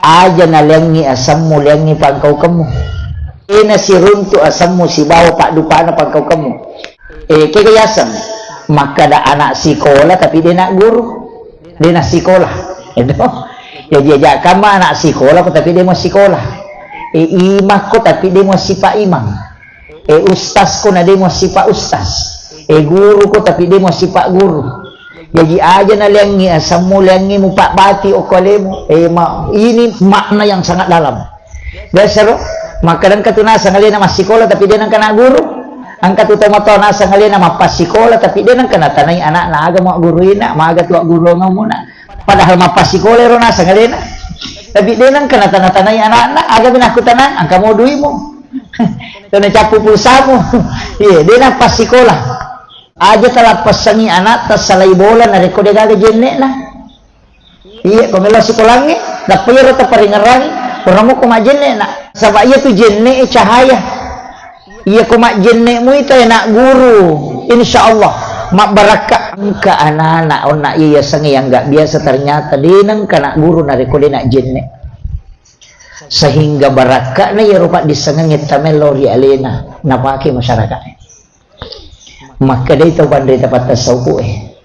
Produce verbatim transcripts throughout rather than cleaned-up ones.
Aja naleangngi asemmu, leangngi pangkaukemmu. Dena siruntu asemmu sibawa paddupana pangkaukemmu. Eh, kega yaseng? Makkada anak sikola tapi dena guru. Dena sikola. Itu. Jadi aja kama anak sikola ko tapi demo sikola. Eh, imakko tapi demo sipa imang. Eh, ustaz ko na demo sipa ustaz. Eh, guru ko tapi demo sipa guru. Jaji aja naleangngi asemmu, leangngi mupabbati okko alemu. Eh, ma, ini makna yang sangat dalam. Biasa ro, makkadang katu naseng alena massikola tapi de nengka na guru. Engka tu tomatoa naseng alena mappassikola tapi de nengka natanai anakna aga mau guru ina, maga tu guru ngamuna. Padahal mappassikola ro naseng alena. Tapi de nengka natana-tanai anakna, aga bina kutanang, engka mau duimu. Tona cappu pulsamu. Iya, de napassikola. Aja talappessangi anak tassalai bola narekko degaga jenne'na. Iya, ko melo sikolangnge, nappa iyaro taparingerrangi, puramo ko majjenne'na. Saba iya tu jenne'e cahaya. Iya ko majjenne'mu ita enak guru, insya Allah mabbarakka. Engka anak-anak onna iya yasengnge yang nggak biasa ternyata de nengka nak guru narekko de nak jenne. Sehingga barakka'na iyaro paddissengengnge tamello ri alena napake masyarakat. Makkedai tau panrita pattassaupu'e,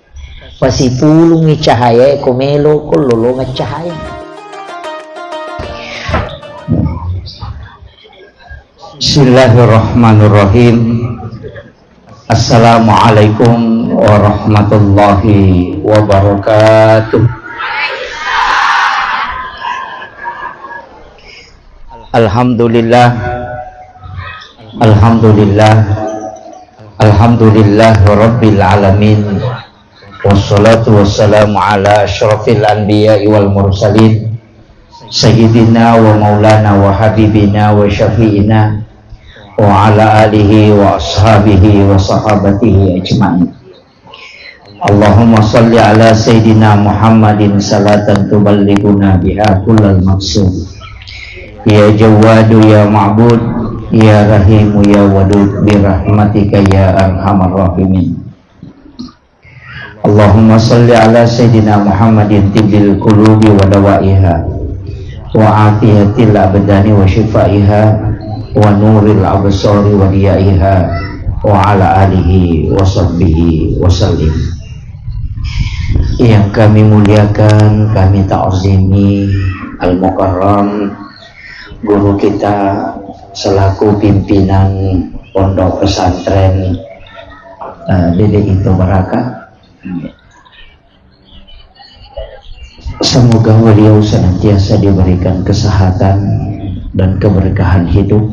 pasipulungngi cahayae ko melo ko lolongeng cahaya. Bismillahirrahmanirrahim. Assalamualaikum warahmatullahi wabarakatuh. Alhamdulillah. Alhamdulillah. Alhamdulillah Rabbil Alamin. Wassalatu wassalamu ala asyrafil anbiya'i wal mursalin, Sayyidina wa maulana wa habibina wa syafi'ina wa ala alihi wa ashabihi wa sahabatihi ajma'in. Allahumma salli ala Sayyidina Muhammadin salatan tuballighuna biha kullal maqsud. Ya Jawwadu ya Ma'bud, ya Rahimu ya Wadud, birahmatika ya arhamar rahimin. Allahumma salli ala Sayyidina Muhammadin tibbil qulubi wa dawaiha, wa afiyatil abdani wa shifaiha, wa nuril absari wa diyaiha, wa ala alihi wa sahbihi wa sallim. Yang kami muliakan, kami ta'zimi Al-Mukarram, guru kita selaku pimpinan Pondok Pesantren, eh, Dede Ito Baraka. Semoga beliau senantiasa diberikan kesehatan dan keberkahan hidup.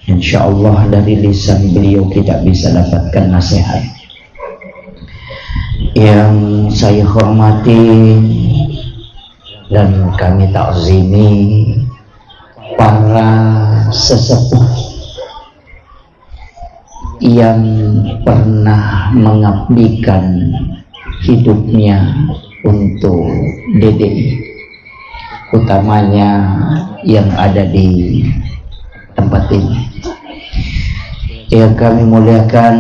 Insya Allah dari lisan beliau kita bisa dapatkan nasihat. Yang saya hormati dan kami takzimi para sesepuh yang pernah mengabdikan hidupnya untuk Dede, utamanya yang ada di tempat ini. Yang kami muliakan,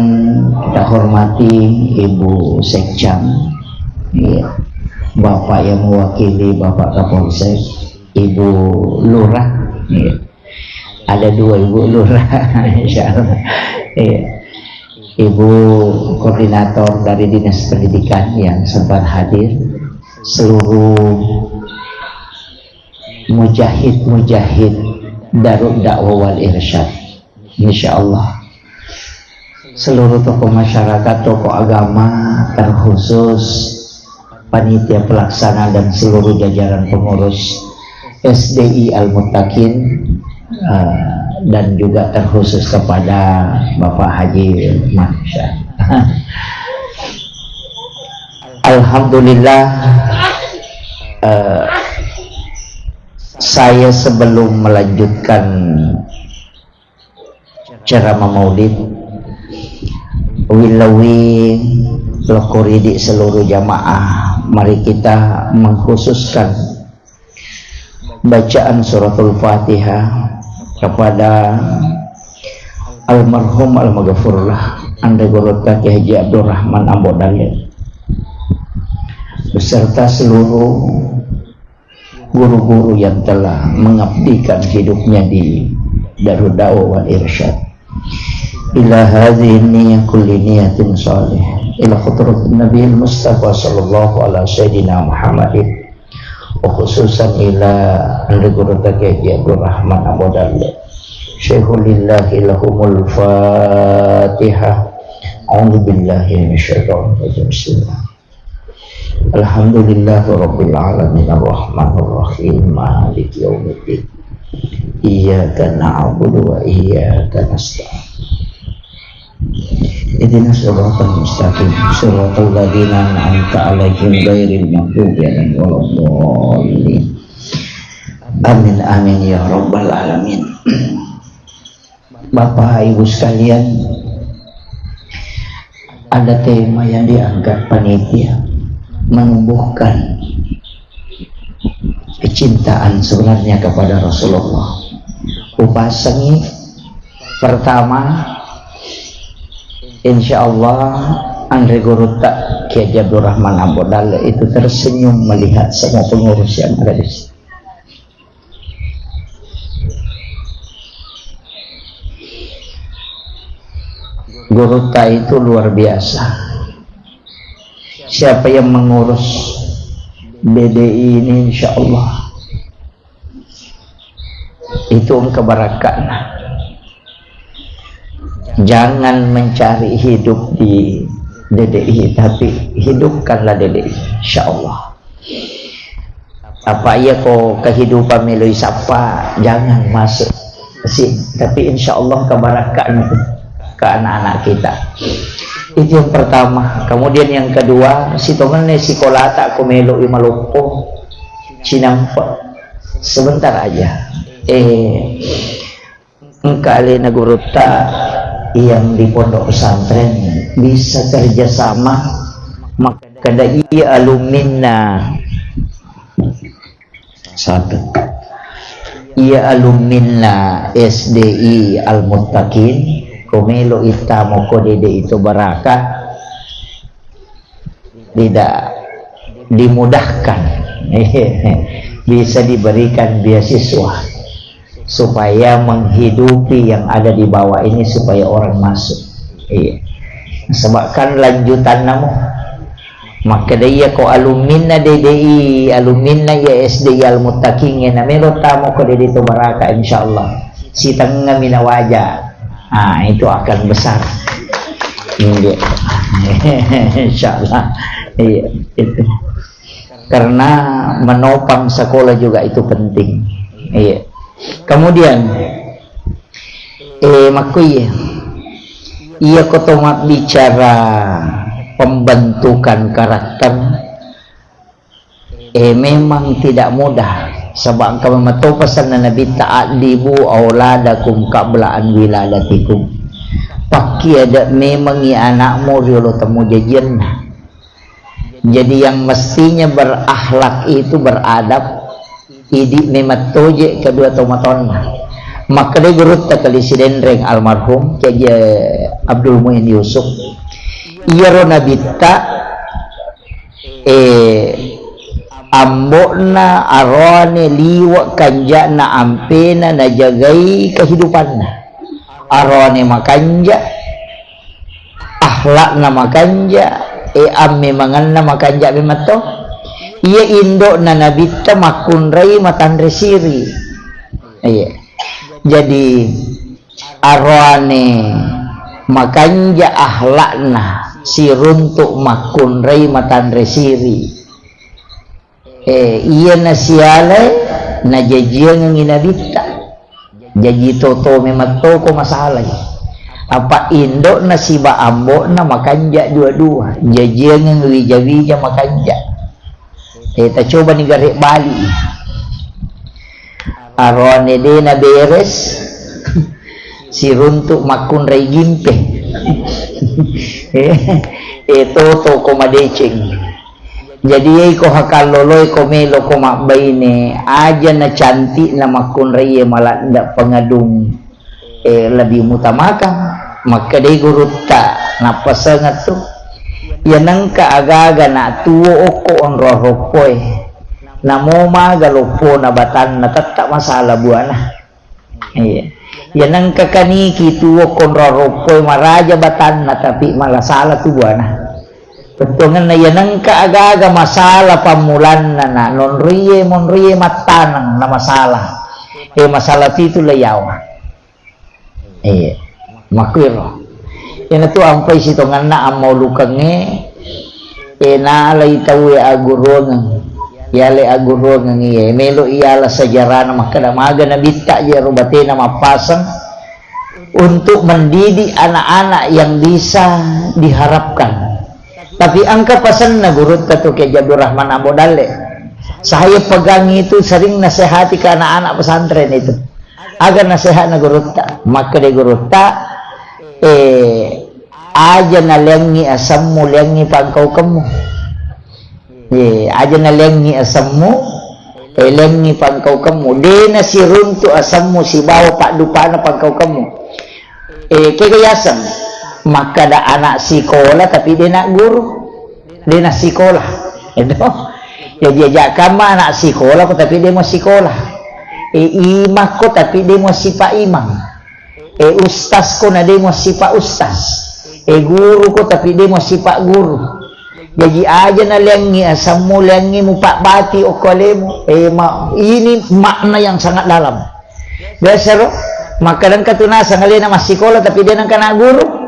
kita hormati Ibu Sekcam, iya, Bapak yang mewakili Bapak Kapolsek, Ibu Lurah, iya. Ada dua Ibu Lurah, insya Allah. Iya. Ibu Koordinator dari Dinas Pendidikan yang sempat hadir, seluruh mujahid-mujahid Darud Dakwah wal Irsyad. Insya Allah. Seluruh tokoh masyarakat, tokoh agama, terkhusus panitia pelaksana dan seluruh jajaran pengurus S D I Al-Muttaqin, eh, dan juga terkhusus kepada Bapak Haji Mansyah. Alhamdulillah, eh, saya sebelum melanjutkan ceramah maulid, uwillauwi lokko ridi seluruh jamaah, mari kita mengkhususkan bacaan suratul Fatihah kepada almarhum almaghfurlah Ande Gurutta Kiai Haji Abdurrahman Ambo Dalle beserta seluruh guru-guru yang telah mengabdikan hidupnya di Darud Da'wah wal Irsyad. Ila hadhihi niyah kulli niyatin salih. Ila hadratin Nabi Mustafa sallallahu ala sayyidina Muhammadin. Wa khususan ila Anre Gurutta Kiai Abdul Rahman Abu Dalle. Syaikhul lillahi lahumul Fatihah. A'udzu billahi minasyaitonir rajim. Bismillah. Alhamdulillahirabbil alamin, arrahmanirrahim, maliki yaumiddin. Iyyaka na'budu wa iyyaka nasta'in. Ihdinas siratal mustaqim, siratal ladzina an'amta 'alaihim ghairil maghdubi 'alaihim waladdallin. Amin, amin, ya rabbal alamin. Bapak, Ibu sekalian, ada tema yang diangkat panitia, menumbuhkan kecintaan sebenarnya kepada Rasulullah. Upasangi pertama, insya Allah, Anre Gurutta Kiai Abdul Rahman Abu Dalle itu tersenyum melihat semua pengurus yang ada di sini. Gurutta itu luar biasa. Siapa yang mengurus B D I ini, insya Allah, itu engka barakatna. Jangan mencari hidup di D D I, tapi hidupkanlah D D I, insya Allah. Apa iya ko kehidupan meloi sappa, jangan masuk sih. Tapi insya Allah kebarakatna ke anak-anak kita. Itu yang pertama. Kemudian yang kedua, sitongenna sikolata ko meloi maloppo, cinampe sebentar aja. Eh, Engka alena gurutta yang di pondok pesantren bisa kerjasama, makkeda iya alumninna, satu, iya alumninna S D I Al Muttaqin, ko melo ittamo ko dede itu baraka, tidak dimudahkan, bisa diberikan beasiswa supaya menghidupi yang ada di bawah ini, supaya orang masuk. Iya. Sebab kan lanjutan namo. Makkeda iya ko alumninna D D I, alumninna iya S D I Al Muttaqin, na melo tamo ko dede to baraka, insyaallah. Sitengngami nawaja. Ah, itu akan besar. Iya. Insyaallah. Iya, itu. Karena menopang sekolah juga itu penting. Iya. Kemudian, eh, makkuiye, iya ko to mabbicara pembentukan karakter, eh, memang tidak mudah. Sebab engka memetto pesanna Nabitta, "Addibu auladakum qabla an wiladatikum." Pakkiada memengi anakmu riolo temu jajianna. Jadi yang mestinya berakhlak itu, beradab, idi memettoje kedua tomatonna. Makkeda gurutta kali Sidenreng almarhum Kiai Abdul Muin Yusuf, iyaro nabitta, eh, ambo'na aroane liwe' kanja'na ampena najagai kehidupanna. Aroane makanja, akhlakna makanja, e, ammemangenna makanja memetto. Iya indo'na nabitta makkunrai matanre siri. Iya. Jadi, aroane makanja akhlakna, siruntu makkunrai matanre siri. Eh, iya nasialai, najajiangengi nabitta. Jaji toto memang toko masalai. Apa indo'na siba ambo'na makanja dua-dua. Jajiangeng wija-wija makanja. Eh, tacobani gare' bali. Aroane de naberes, siruntu makkunrai gimpe. Eh, eh, toto ko madeceng. Jadi, iko hakalloloe ko melo ko mabbaine, aja na cantikna makkunraie maladde pengadung, eh, lebih mutamakan. Makkedai gurutta, nappasengeng tu. Iya nengka agaga na tuo okko onrong roppoe. Namo maga loppona batanna, tetta masalah buana. Iya. Iya nengka kaniki tuo konro roppoe maraja batanna, tapi malah salah tu buana. Bettuangenna iya nengka aga-aga masalah pammulanna na nonrie monrie mattaneng na masalah. Eh, masalah pitu le yawa. Iya, makkuiro. Iyanatu ampai sitongenna ammaulukengnge, eh, nalai tauwe agguruangeng. Yale agguruangeng iya, melo iyala sejarahna makkeda maga nabitta je ro batena mappaseng untuk mendidik anak-anak yang bisa diharapkan. Tapi engka pasenna gurutta tu Kiai Abdul Rahman Ambo Dalle. Saya pegang itu sering nasihati ke anak-anak pesantren itu. Aga nasihatna gurutta? Makkeda gurutta, eh, aja naleangngi asemmu, leangngi pangkaukemmu. Eh, aja naleangngi asemmu, eh, leangngi pangkaukemmu. De nasiruntu asemmu sibawa paddupana pangkaukemmu. Eh, kega yaseng? Makkeda anak sikola tapi de na guru. De na sikola. Itu. Ya, diajak kamma anak sikola ko tapi de mo sikola. E, imang ko tapi de mo sipa imang. E, ustaz ko na de mo sipa ustaz. E, guru ko tapi de mo sipa guru. Jaji aja na leangngi asemmu, leangngi mupabbati okko alemu. E, ma, ini makna yang sangat dalam. Biasa ro, makkeda engka tu naseng alena massikola tapi de nengka na guru.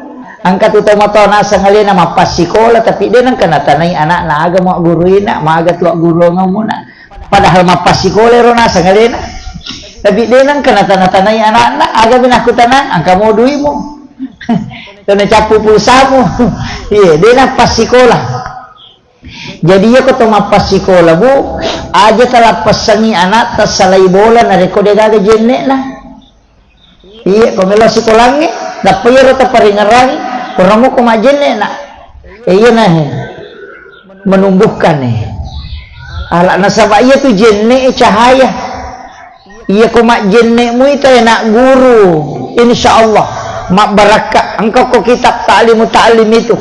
Engka tu tomatoa naseng alena mappassikola tapi de nengka natanai anakna aga magguruina, maga tu agguruangemmu na. Padahal mappassikola ro naseng alena. Tapi de nengka natana-tanai anakna, aga mi nakkutanang, engka mo duimu. Tona cappu pulsamu. Iya, de nappassikola. Jadi, iya ko to mappassikola, Bu, aja talappessangi anatta salai bola narekko de gaga jenne'na. Iya, ko melo sikolangnge, nappa iyaro taparingerrangi, koramo ko majjenne'na. E, iya nah, menumbuhkan, eh. Ala nasaba iya tu jenne'e cahaya. Iya ko majjenne' muita anak guru, insya Allah mabbarakka. Engka ko kitab Ta'limu Ta'lim itu,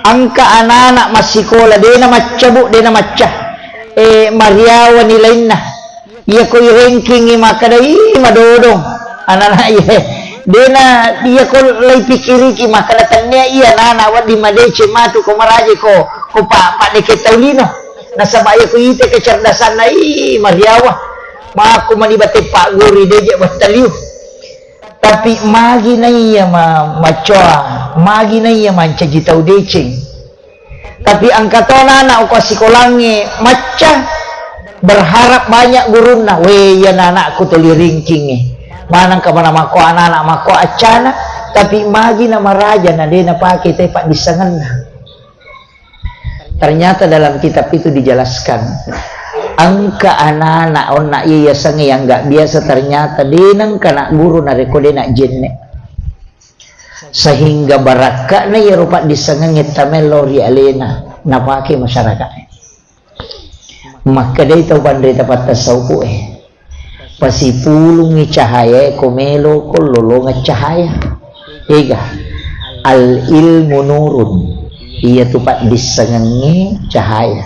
engka anak-anak massikola dena macca, Bu, dena macca. Eh, mariawa nilainna. Iya ko i ranking i makkeda, "Ih, madodong." Anak-anak iya. Dena iya ko lai pikiriki makkeda, "Tennia iya anak-anak wedding madeceng matu ko maraja ko, ko pa, pa deke tau lino." Nasaba iya ko ite kecerdasanna, ih, mariawa. Makku mani bate pagguru deje battaliu. Tapi magi naiya ma-, macoa, magi naiya mancaji tau deceng. Tapi engka tona anak ko sikolangnge macca, berharap banyak gurunna, "We, iya anakku tuli ranking e. Maneng ka mana makko anak-anak makko accana, tapi magi na maraja na de napake te paddissengenna." Ternyata dalam kitab itu dijelaskan, engka anak-anak onna iya yasengnge yang nggak biasa, ternyata de nengka na guru narekko de na jenne. Sehingga barakka'na iyaro paddissengengnge tamello ri alena napake masyarakat. Makkedai tau panrita pattassaupu'e, "Pasipulungngi cahayae ko melo ko lolongeng cahaya." Ega, al ilmu nurun, iyatu paddissengengnge cahaya.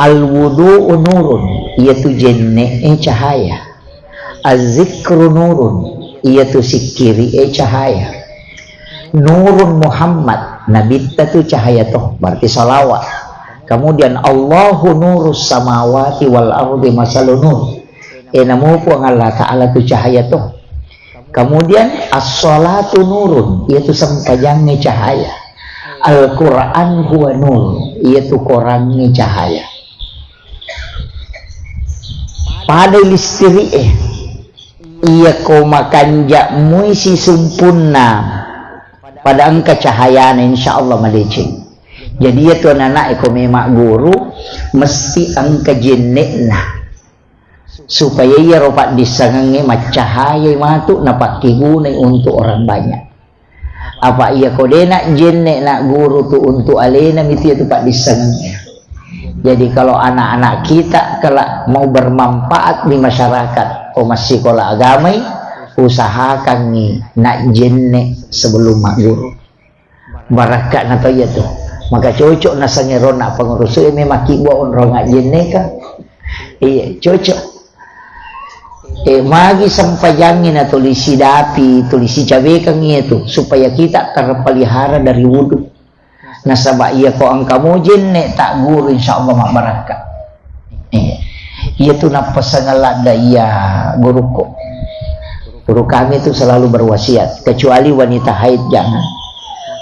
Al wudu'u nurun, iyatu jenne'e cahaya. Az-zikru nurun, iyatu sikkiri'e cahaya. Nurun Muhammad, nabitta tu cahaya to, berarti salawat. Kemudian Allahu nurus samawati wal ardi masalu nur. E, namo Puang Allah Ta'ala tu cahaya to. Kemudian as-salatu nurun, iyatu sempajangnge cahaya. Al-Quran huwa nur, iyatu Qurangnge cahaya. Pada listiri'e, iya ko makanja mui sisumpunna, pada engka cahayana, insya Allah madeceng. Jadi, iya tu anak-anak e ko memang guru, mesti engka jenne'na. Supaya iyaro paddissengengnge maccahayai matu napakkegunai untuk orang banyak. Apa iya ko de na jenne na guru tu untuk alena mitu iya tu paddissengengnge. Jadi kalau anak-anak kita kelak mau bermanfaat di masyarakat, ko massikola agamai, usahakangngi na jenne sebelum magguru. Barakka'na to iya tu. Maka cocok nasengnge ronna pengurusu e memang kibbua onrong ajjenneka. Iya, cocok. Eh, magi sempajangngi na tuli sidapi, tuli sicabekang iya tu, supaya kita terpelihara dari wudhu. Nasaba iya ko engka mo jenne tak guru, insya Allah mabbarakka. Iya. Iya tu nappasang ladda iya gurukku. Guru kami tu selalu berwasiat, kecuali wanita haid jangan.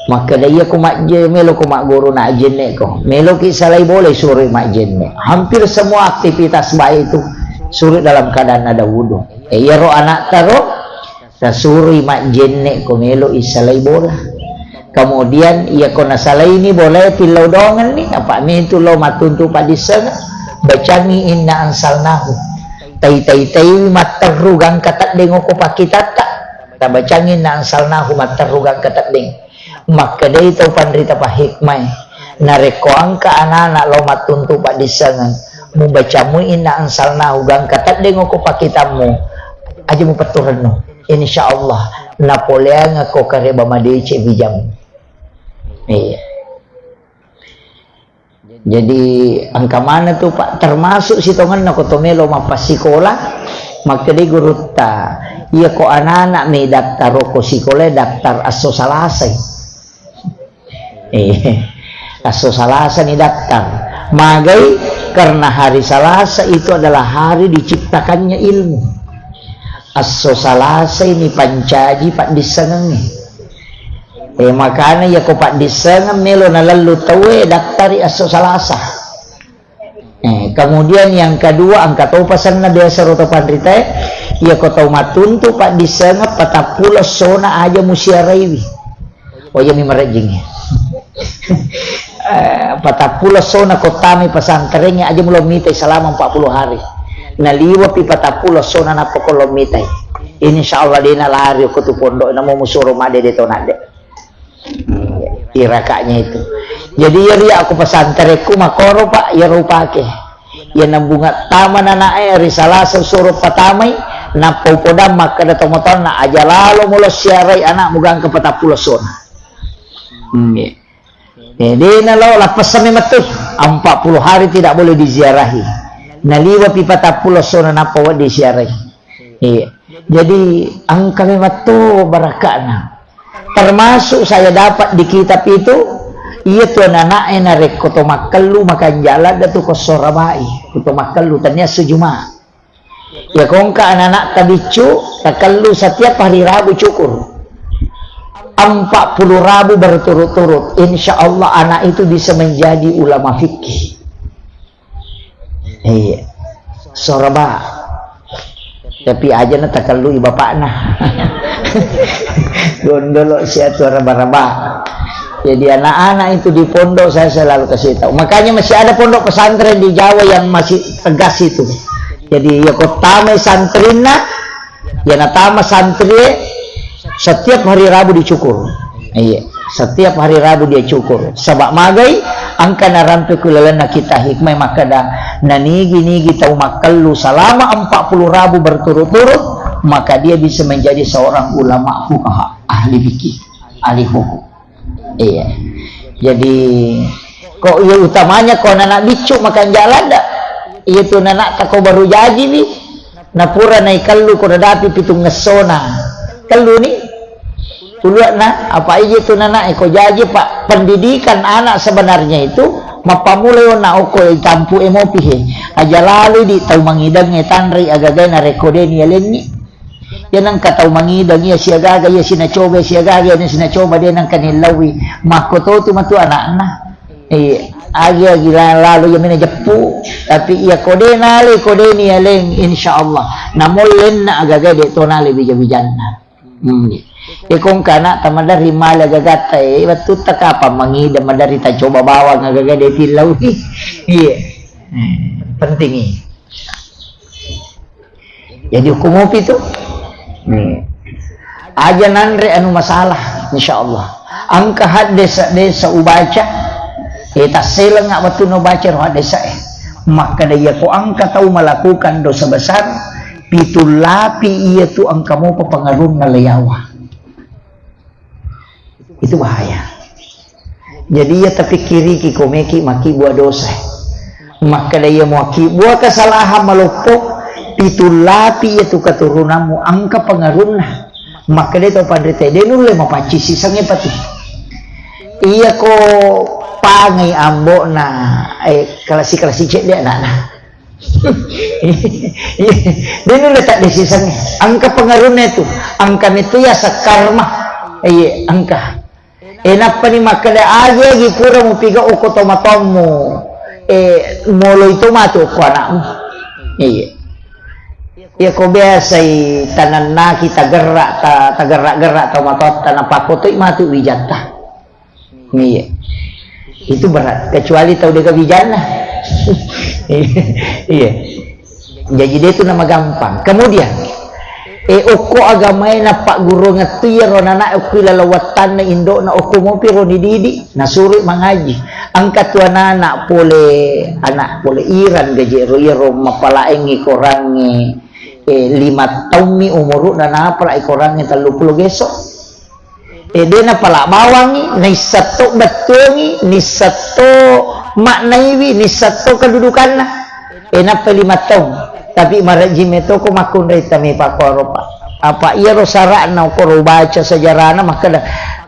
Makkeda iya ko majje-, melo ko magguru na jenne ko. Melo ki salai bola suroi majjenne. Hampir semua aktivitas baik itu suroi dalam keadaan ada wudhu. Eh, iya ro anak taro, tasuroi majjenne ko melo isalai bola. Kemudian iya ko nasalaini bola tillau dongenni, apa mintu lo matuntu padisseng, bacangi inna ansalnahu. Tai-tai-taiwi matterru gangka teddeng ko pakitatta. Tabacangi inna ansalnahu matterru gangka teddeng. Makkedai tau panrita pahikmai, narekko engka anana lao mattuntu paddissengeng, mubaca mui inna ansalnahu gangka teddeng ko pakitammu, aja mupettu rennu. Insya Allah napoleangekko kareba madeceng bijammu. Iya. Jadi engka maneng tu, Pak, termasuk sitongenna ko to melo mappassikola, makkedai gurutta, iya ko anana mi daftar ko sikola, daftar esso Salasai. Eh, esso Salasa ni daftar. Magai? Karena hari Salasa itu adalah hari diciptakannya ilmu. Esso Salasa ini pancaji paddissengengnge. Eh, makana iya ko paddissengeng melo nalallu tauwe daftari esso Salasa. Eh, kemudian yang kedua, engka topa senna biasa ro to panritae, iya ko tau mattuntu paddissengeng patappulo essona aja musiaraiwi. Oh, iya mi marejjing. Eh, patappulo essona ko tamai pesantrengnge aja mulo mitai selama empat puluh hari. Naliwepi patappulo essona nappa ko lo mitai. Insya Allah dena lari ko tu pondok namo musuro made de to nadde. Iraka'nya itu. Jadi iya ri aku pesantrenku makoro, Pak, iya ro upake. Iya nabunga tama nanae ri Salasa suro patamai, nappa upodang makkeda tomatoanna, aja lalo mulo siarai anakmu gangka patappulo essona. Hmm, iya. Eh, dena lo lappessami metu, empat puluh hari tidak boleh diziarahi. Naliwepi patappulo essona nappa wedding siarai. Iya. Jadi engka memang to baraka'na. Termasuk saya dapat di kitab itu, iya tu anana'e narekko to makkellu makanja ladda tu ko sorabai, ko to makkellu tania sujuma. Ya ko engka anana'ta biccu, takellu setiap hari Rabu cukur. Empat puluh Rabu berturut-turut, insya Allah anak itu bisa menjadi ulama fikih. Iya. Soraba. Tapi aja na takellui bapakna. Gondolo sia tu raba-raba. Jadi anak-anak itu di pondok saya selalu kasih tahu. Makanya masih ada pondok pesantren di Jawa yang masih tegas itu. Jadi ya ko tamai santrinna, ya natama santrie, setiap hari Rabu dicukur. Iya, setiap hari Rabu dia cukur. Saba magai, engka narampe ku lalenna kita hikmah makkeda, nanigi-nigi tau makkellu selama empat puluh Rabu berturut-turut, maka dia bisa menjadi seorang ulama fuqaha, ahli fikih, ahli hukum. Iya. Jadi, kok iya utamanya ko anak biccu makanja ladda. Iya tu anak tako baru jaji wi. Napura naikellu ko nadapi pitung essona. Kellu ni. Puluakna, apa iya tu anak e ko jaji, Pak, pendidikan anak sebenarnya itu mappamulai onna okko itampu emopi he. Aja lalui di tau mangideng e tanrei agagai narekko de ni alenni. Iya nengka tau mangideng, iya siagaga, iya sinacoba, iya siagaga, iya sinacoba, de nengka nillaui. Makkototu matu anakna. Iya, agi-agi la-, lalu iya mina jeppu, tapi iya ko de nale, ko de ni aleng, insya Allah. Namollenna agaga de to nale bija-bijanna. Hmm. Iya ko engka anak ta madari male agagatta, eh, wettu ta kapang mangideng madari ta coba bawang agaga de tillaui. Iya. Hmm. Penting ini. Jadi hukum mopi tu. Hmm. Aja nanre anu masalah, insya Allah. Engka haddesa-desa ubaca, eh, tasselenga wettu no baca ro haddesa e. Makkeda iya ko engka tau melakukan dosa besar, pitu lapi iya tu engka mopa pengaruhna leyawa. Itu bahaya. Jadi iya tapikkiriki ko meki makkibua dosa. Makkeda iya muakkibbua kesalahan maloppo, pitu lapi iyatu keturunammu, engka pengaruhna. Makkeda to panrita, de nulle mapaccing sisengnge pati. Iya ko pangai ambo'na, eh, kelasi-kelasi cedde anakna. De nulle tadde sisengnge. Engka pengaruhna itu. Engka metu ya sekarma. Iya, engka. E, nappani makkeda, "Agi-agi pura mupigau okko tomatoammu, e, moloi to matu okko anakmu." Iya. Iya, ko biasai tanennaki tagerra, ta-, tagerra-gerra tomatoatta, napakkotoi matu wijatta. Iya. Itu berat, kecuali tau dega wijanna. Iya. Jaji, de tu namagampang. Kemudian, e, okko agamae nappagguruangettu iyaro anana'e okko ilaleng wettanna indo'na, okko mopi ro nididi, nasuro mangaji. Engka tu anana pole, anak pole Iran gaje ro, iyaro mapalaengngi korangnge, e, lima taummi umuru'na napala korangnge telluppulo geso. E, de napala bawangngi, naisseng to bettuangngi, nisseng to maknaiwi, nisseng to kedudukanna. E, nappa lima taung. Tapi marejji metoko makkunrai tami pakkuaro, Pak. Apa iyaro sara'na okoro baca sejarahna makkeda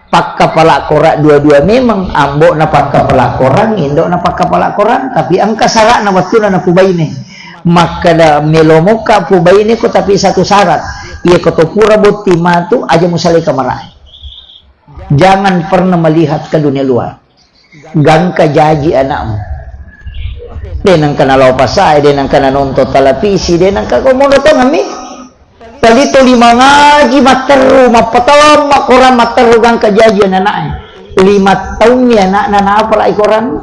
pakkapala korang dua-dua memang, ambo'na pakkapala korang, indo'na pakkapala korang, tapi engka sara'na wettuna napubaine. Makkeda melo mokka pubaineko, tapi satu syarat. Iya ko to pura botting matu, aja musalai kamarae. Jangan pernah melihat ke dunia luar. Gangka jaji anakmu. De nengka nalao pasae, de nengka nanonton televisi, de nengka ko mono tongemmi. Tali toli mangaji matteru, mappatawa makkorang matteru gangka jaji anana'e. Lima taummi anakna napalai korang.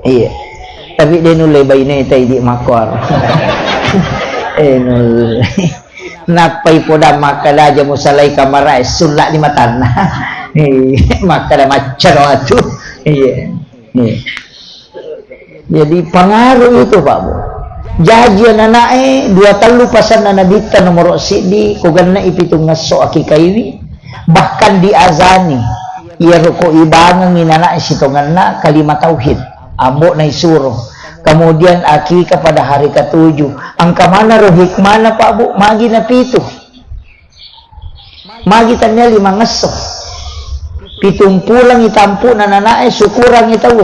Iya. Tapi de nulle baine tai di makkuaro. Eh, nulle. Nappai podang makkeda aja musalai kamarae, sulla di matanna. Iya, makkeda maccero atu. Iya. Iya. Jadi pengaruh itu, Pak Bu. Jaji anana'e dua tellu pasanna nabitta nomoro siddi, ko gennai pitungngesso akikaiwi, bahkan diazani. Iyaro ko ibangengi nanae sitongenna kalima tauhid, ambo'na isuro. Kemudian akikah pada hari ketujuh. Engka manaro hikmahna, Pak Bu, magi napitu. Magi tania limangngesso. Pitung pulangi tampu'na nanae, syukurangi tau.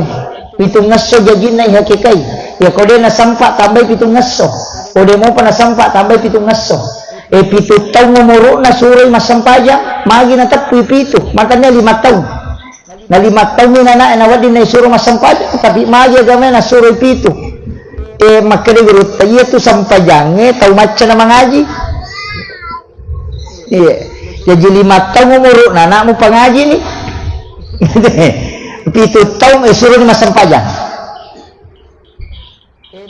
Pitungngesso jajinna ihakikai. Ya ko de nasempa tambai pitungngesso. Ko de mopa nasempa tambai pitungngesso. E, pitu taung umuru'na suroi massempajang, magi nateppui pitu, makanya lima taung. Na lima taungmi nanae nawedding naisuro massempajang, tapi magi agamae nasuroi pitu. E, makkeda gurutta, iya tu sempajangnge tau macca na mangaji. Iya. Jaji lima taung umuru'na anakmu pangaji ni. Pitu taung, e, suroni massempajang.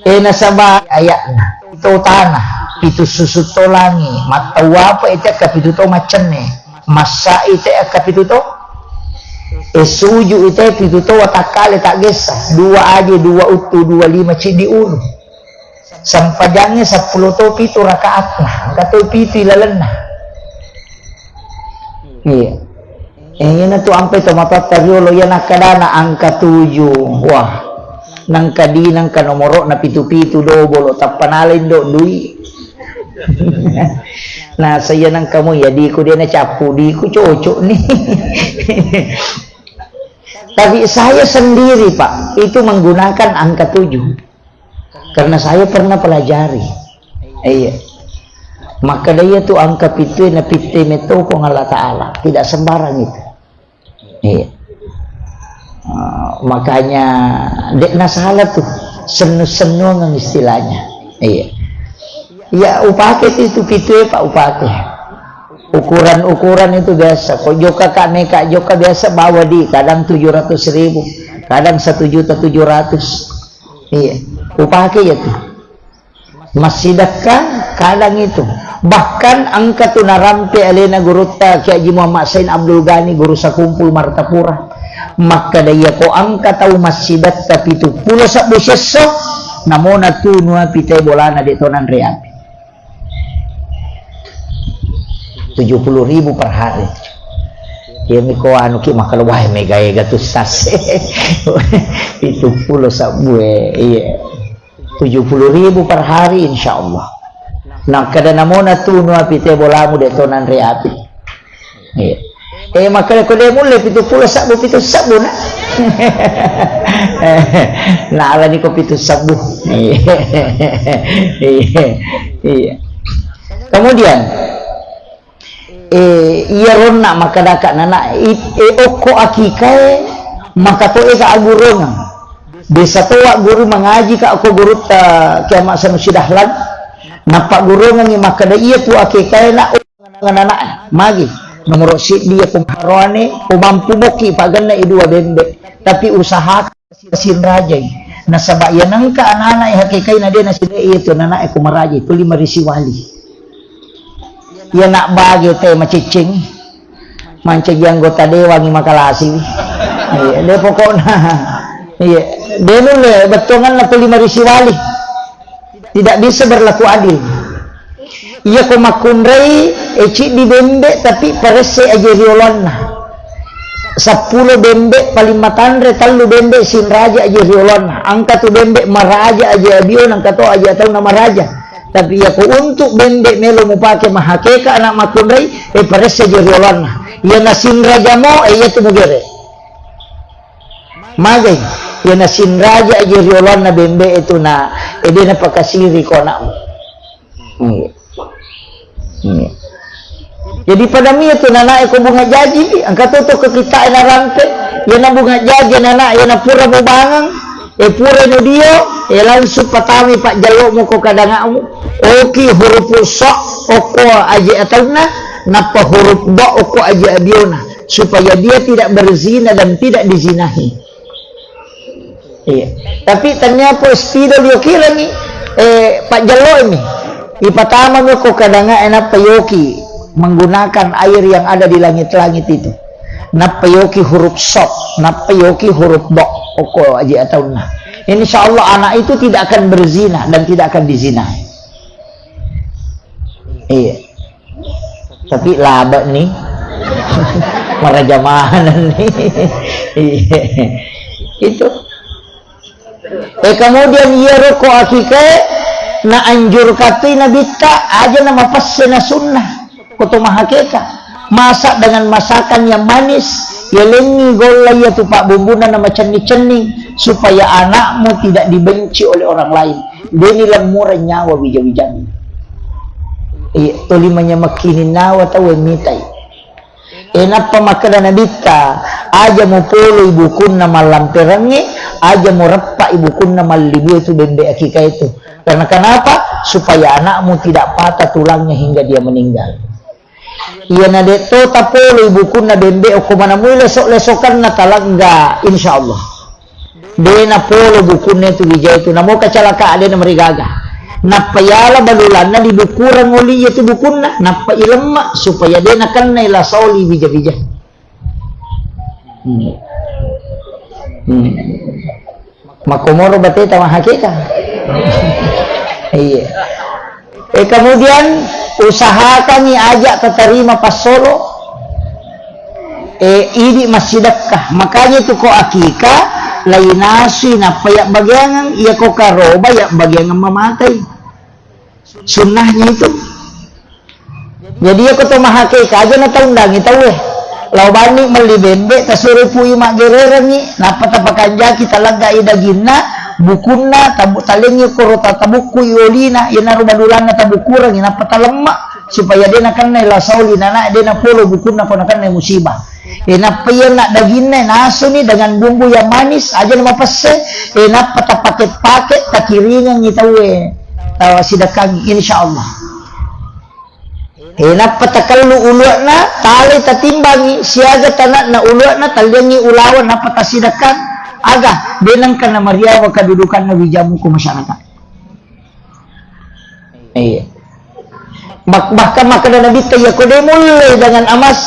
E, nasaba aya'na, pitu tana, pitu susu to langi, mattau apa ite akka pitu to maccenne, massa ite akka pitu to, e, suju ite pitu to watakkale taggessa, dua aje, dua uttu, dua lima ciddi ulu. Sempajangnge seppulo to pitu rakaatna, engka to pitu ilalenna. Iya. Eh, iyana tu ampai tomatoatta riolo, iya nakkadana angka tuju. Wah, nangka di, nangka nomoro'na pitu-pitu, dobolo, tappa nala indo dui. Nah, saya nangka mu, ya diku dia na cappu, diku cocok nih. Tapi saya sendiri, Pak, itu menggunakan angka tujuh. Karena saya pernah pelajari. Iya. Maka dia tu angka pitu na pitte metto Puang Allah Ta'ala. Tidak sembarang itu. Iya. Ah, makanya dek na salah tuh. Sennu-sennuang istilahnya. Iya. Ya, upake itu pitu, Pak, upake. Ukuran-ukuran itu biasa. Kok joka kak meka joka biasa bawa di kadang tujuh ratus ribu, kadang satu juta tujuh ratus. Iya, upake ya tu. Massidekka kadang itu. Bahkan engka tu narampe alena gurutta Kiai Haji Muhammad Sain Abdul Ghani, guru sakumpul Martapura. Makkeda iya ko engka tau massidekka pitu pulo sebbu sesso, namona tunu api te bolana de to nanre api. Tujuh puluh ribu per hari. Iya miko anu ki makkeda, "Wah, mega-ega tu sase." Pitu pulo sabbu e, iya. Tujuh puluh ribu per hari, insya Allah. Nah, kada namona tunu api te bolamu de to nanre api. Iya. Eh, makkeda ko de mulle pitu pulo sabbu, pitu sabbu na. Nah, alani ko pitu sabbu. Iya. Iya. Iya. Kemudian, Eh, iya ronna makkedaka nana, i-, eh, okko akikae, maka to ega agurungeng. Biasa to wa guru mengaji ka okko gurutta Kiamat Sanusi Dahlan, nappa gurungengi makkeda iya tu akikae na, oh, nana, magi. Nomoro siddi iya ko maroane, ko mampu moki paganna i dua bembe. Tapi usaha sinrajai. Nasaba iya nengka anak-anak e hakikaina de nasile iya tu anak-anak e ko marajai, tuli marisi wali. Iya nak bage te maciccing. Mancaji anggota dewan i makalasi. Iya, de pokokna. Iya, de nulle bettuanganna tuli marisi wali. Tidak bisa berlaku adil. Iya ko makkunrai, eh, ciddi bembe, tapi paresse aja riolonna. Seppulo bembe paling matanre, tellu bembe sinraja aja riolonna. Angka tu bembe maraja aja abiona, angka to aja tauna maraja. Tapi iya ko untuk bembe melo mupake mahakeka anak makkunrai, eh, paresse aja riolonna. Iya nasinraja mo, eh, iya tu mugere. Magai, iya nasinraja aja riolonna bembe itu na, eh, de napakasiri ko anakmu. Iya. Iya. Jadi pada mia tu nana e ko bunga jaji, angka to to ke kita e narampe, iya na bunga jaji nana, iya na pura mubangang, eh, pura no dio, eh, langsung patami pak jalo mo ko kadangakmu, oki huruf so, oko aja atauna, nappa huruf do, oko aja abiona. Supaya dia tidak berzina dan tidak dizinahi. Iya. Tapi tania po spidol yo kirangi, eh, pajjaloimi. Ipatama mi ko kadanga e nappa yoki menggunakan air yang ada di langit-langit itu. Nappa yoki huruf sod, nappa yoki huruf do. Oko aja atauna. Insya Allah anak itu tidak akan berzina dan tidak akan dizinahi. Iya. Tapi laba ni. Marajamanan ni. Iya. Itu. Eh, kemudian iya roko akikae na anjur katui nabitta aja na mapesse na sunnah. Koto mahakeka. Masak dengan masakan yang manis. Ya lengi golla iya tu pak bumbuna na macenning-cenning supaya anakmu tidak dibenci oleh orang lain. Deni lemmura nyawa wija-wijanna. Iya, toli manyamekkininnawa tau e mitai. E nappa makkeda nabitta, aja mupolo ibukunna mallamperengnge, aja mureppa ibukunna mallibue tu bembe akika itu. Karena kenapa? Supaya anakmu tidak patah tulangnya hingga dia meninggal. Iyana de to tapoloi bukunna bembe okko manamui lesok-lesokanna talagga, insya Allah. De napolo bukunna itu wija itu, namo kecelakaan de namarigaga. Nappa yala balulanna dibukurang oli iya tu bukunna, nappa ilemma supaya de nakennai lasa oli wija-wija. Hmm. Hmm. Makkomoro bateta mahakeka. Iya. Eh, kemudian usahakangi aja tatarima passolo. Eh, idi massidekka. Makanya itu ko akika lainasui nappa ya bagiangan, iya ko karoba ya bagiangan mamatai. Sunnahnya itu. Jadi, iya ko to mahakeka aja nataundangi tauwe. Lao banni melli bembe, tasuro pui maggererengngi, nappa tapakanjaki talaggai daginna, bukunna, tabu-, talengngi koro ta-, tabukkui olina, iyanaro balulanna tabukurengngi, nappa talemma, supaya de nakennai lasa oli nana, de napolo bukunna ko nakennai musibah. E, nappa iya nak daginna nasuni dengan bumbu yang manis, aja na mapesse, e, nappa tapake-pake, takiringengngi tauwe, tawa sidakangi, insya Allah. E, nappa takellu uluakna, talai tatimbangi, siaga tanakna uluakna, talliangngi ulawa, nappa tasidakang, aga, de nengka na mariawa kedudukanna wijamu ko masyarakat. Iya. Bah-, bahkan makkeda Nabitta, iya ko de mulle dengan emas,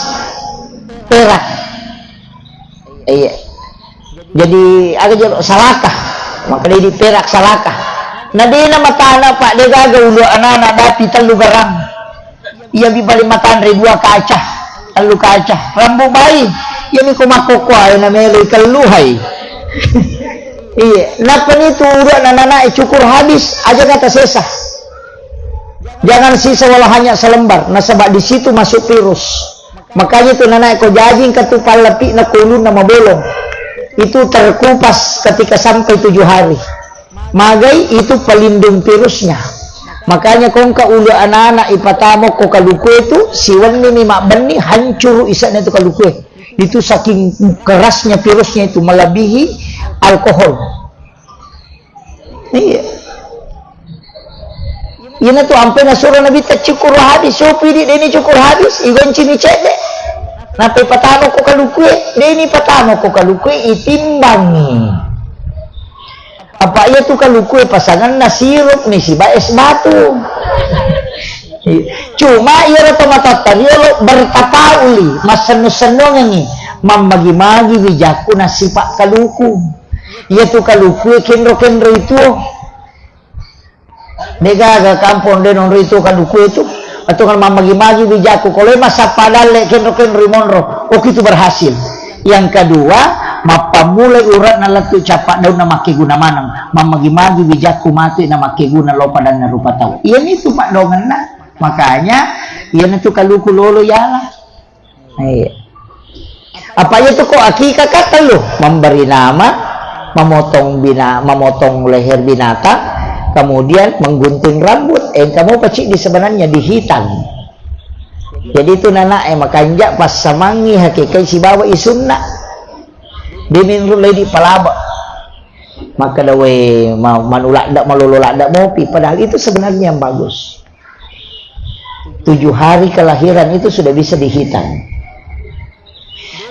perak. Iya. Jadi, aga jolo salaka. Makkeda idi perak salaka. Na de na matana, Pak, de gaga ulu anana dati tellu garang. Iya bi paling matanre dua kaca. Tellu kaca, rambu bai. Iyami ko makkokkoe na melo ikelluhai. Iya, napani tu uru'na nanae cukur habis, aja kata sesa. Jangan sisa walau hanya selembar, nasaba di situ masuk virus. Makanya tu nanae ko jaji engka tu pallapi'na ko ulunna mabolong. Itu terkupas ketika sampai tujuh hari. Magai itu pelindung virusnya. Makanya ko engka ulu anak-anak ipatamo ko kalukue tu, siwenni mi mabbenni, hancuru ise'na tu kalukue. Itu saking kerasnya virusnya itu, melebihi alkohol. Iya. Ina tu ampe nasuro Nabitta cukur hadis, sopi di deni cukur hadis, igonci mi cedde. Nape patamo ko kalukue, deni patamo ko kalukue, itimbangi. Apa iya tu kalukue pasanganna sirup mi siba es batu. Cuma iyaro tomatoatta riolo bertapauli, massennu-sennungengi, mammagi-magi wijakku nasipa kaluku. Iya tu kalukue kenro-kenro itu. Degaga kampong de nonro itu kalukue itu. Atau kan mammagi-magi wijakku. Kalau masa padalle kenro-kenro monro, oke itu berhasil. Yang kedua, mappammulai uratna lettu capa daunna makkeguna maneng. Mammagi-magi wijakku mate na makkeguna lo padanna rupa tau. Iya itu pak dongenna. Makanya, iya itu kaluku lolo yala. Iya. Apa iya tu ko akikah kan tellu, memberi nama, memotong bina, memotong leher binatang, kemudian menggunting rambut. Eh, kamu pacik di sebenarnya dihitan. Jadi itu nana eh makanja passamangi hakikai sibawa isunna. Dia minru ledi palaba. Maka dawe ma- manu ladda malolo ladda mopi. Padahal itu sebenarnya yang bagus. Tujuh hari kelahiran itu sudah bisa dihitan.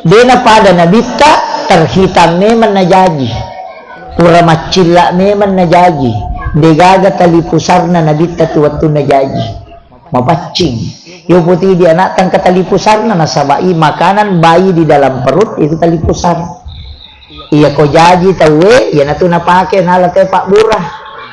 Dena pada nabitta terhitan memang najaji. Pura maccilla memang najaji. Degaga tali pusarna nabitta tu wettu najaji. Mapaccing. Yo putih di anak tangka tali pusarna nasabai makanan bayi di dalam perut itu tali pusar. Iya ko jaji tauwe, iyanatu napake nala te pabbura.